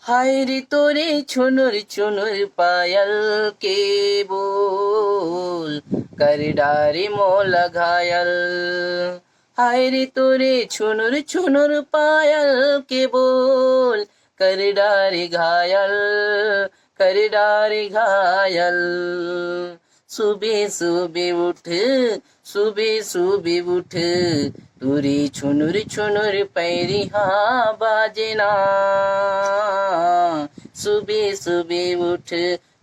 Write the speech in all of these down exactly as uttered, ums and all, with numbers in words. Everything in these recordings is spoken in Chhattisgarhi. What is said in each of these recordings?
हाय रे तोरे छुनुर छुनुर पायल के बोल, कर डारे मोला घायल। हाय रे तोरे छुनुर छुनुर पायल के बोल, कर डारे घायल, कर डारे घायल। सुबह सुबह उठ, सुबह सुबह उठ, तोरे छुनुर छुनुर पैरी हा बाजे ना। सुबह सुबह उठ,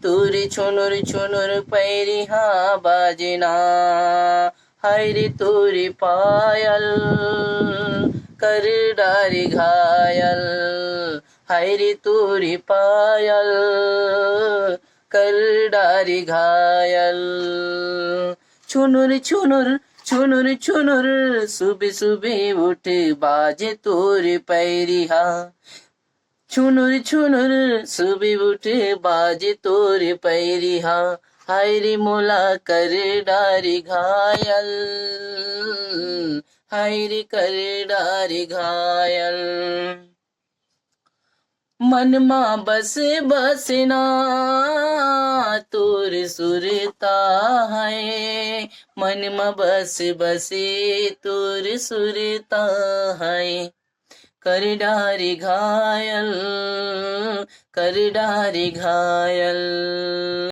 तोरे छुनुर छुनुर पैरी हा बाजे ना। हाय रे तोरे पायल, कर डारे घायल। हाय रे तोरे पायल, कर डारे घायल। छुनुर छुनुर, छुनुर छुनुर, सुबह सुबह उठ, बाजे तोरे पैरी हा। छुनुर छुनुर, सुबह उठ, बाजे तोरे पैरी हा। हाय रे मोला कर डारे घायल, हाय रे कर डारे घायल। मन मा बस बस ना तोर सुरता है, मन मा बस बस तोर सुरता है। कर डारे घायल, कर डारे घायल।